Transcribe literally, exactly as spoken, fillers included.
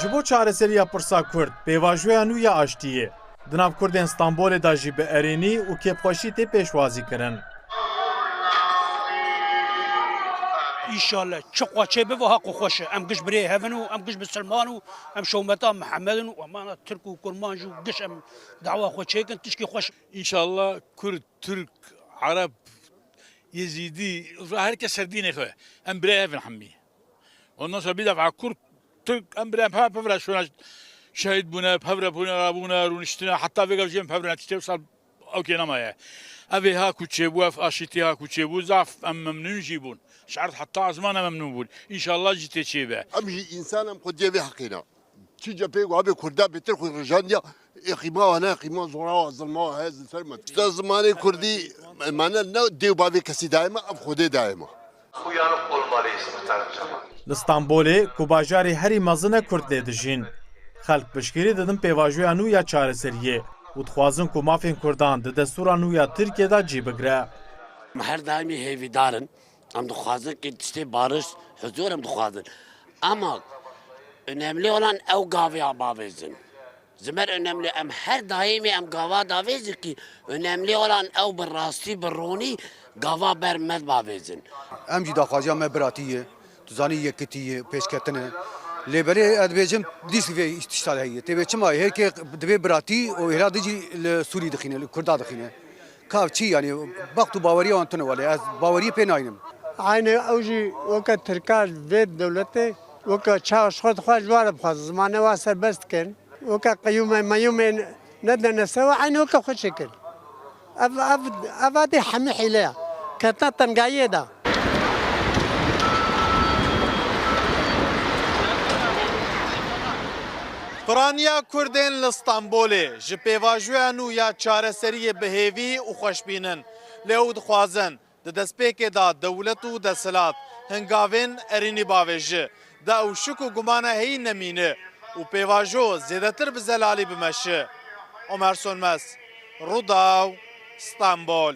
Ji bo çareseriya pirsa Kurd, pêvajoya nû ya aştiyê di nav Kurdên Stenbolê de jî bi erênî û kêfxweşî tê pêşwazî kirin. Înşallah çi xwe çê bibe, ha ku xweş e. Em giş birê hev in û em giş bisilman û em şewmeta Mihemed in û emana Tirk û Kurmanc û giş em dawa xwe çêkin, tişkî xweş. Înşallah Kurd, Tirk, Ereb, Yezîdî, her kes ser dînê xwe. Em birê hev in hemî. Ondan sonra bir defa Kurd, Tirk, em birê hev pevre şûna şehîd bûne, pevre bûne, rabûne, rûniştine, heta vêga jî em pevre tiştê wisa ew kê nemaye. Ev ê ha ku çêbû, ev aşîtî ha ku çêbû, zaf em memnûn jî bûn. Ji erd heta ezman em memnûn bûn. Înşallah jî tê çêbe. Em jî însan em xwediyê vê heqê ne. Çi cepê ku abê Kurda bêtir xwe rijandiya, ê qîma wana, qîma zora wa, zilma wa heye li ser me. Te zimanê Kurdî, mane ne dê û bavê kesî dayê me, ev Xwedê dayê me. Uyanık olmalıyız muhtarım zaman. Li Stenbolê, ku bajarê herî mezin e Kurd lê dijîn, xelk piştgirî didin pêvajoya nû ya çareseriyê û dixwazin ku mafên Kurdan di destûra nû ya Tirkiyê de cî bigire. Em her daîmî hêvîdar in. Em dixwazin ki tiştê bariş, huzur em dixwazin. Ama önemli olan ew gavê bavêjin. Ji me re önemli, em her daîmê em gava davêjin ki önemli olan ew bi rastî, bi ronî gava ber me bavêjin. Em jî daxwaziya me biratî ye, tu zanî yekitî ye, pêşketin e. Lê belê ez dibêjim dîs vê tişta de heye. Tê vê çima? Hê ke divê biratî û hêla dijî li Sûrî dixîne, li Kurda dixîne. Ka çi, yanî, bext û baweriya wan tune wele. Ez baweriyê pê naynim. Aynî ew jî weke Tirka vê dewletê, weke çawa ji xwe dixwaz ji wan re bixwaz. Zimanê wan serbest dikin. Weke qeyûmê meyûmê nedine ser wan, aynî weke xwe çêkin. Ev, ev, ev adê hemî hîle ya. Ketina tengayiyê de. Piraniya Kurdên li Stenbolê ji pêvajoya nû ya çareseriyê bi hêvî û xweşbîn in. Lê ew dixwazin di destpêkê de dewlet û desthilat hingavên erênî bavêji, de ew şik û gumana heyî nemîne û pêvajo zêdetir bi zelalî bimeşe. Omer Sönmez, Rûdaw, Stenbol.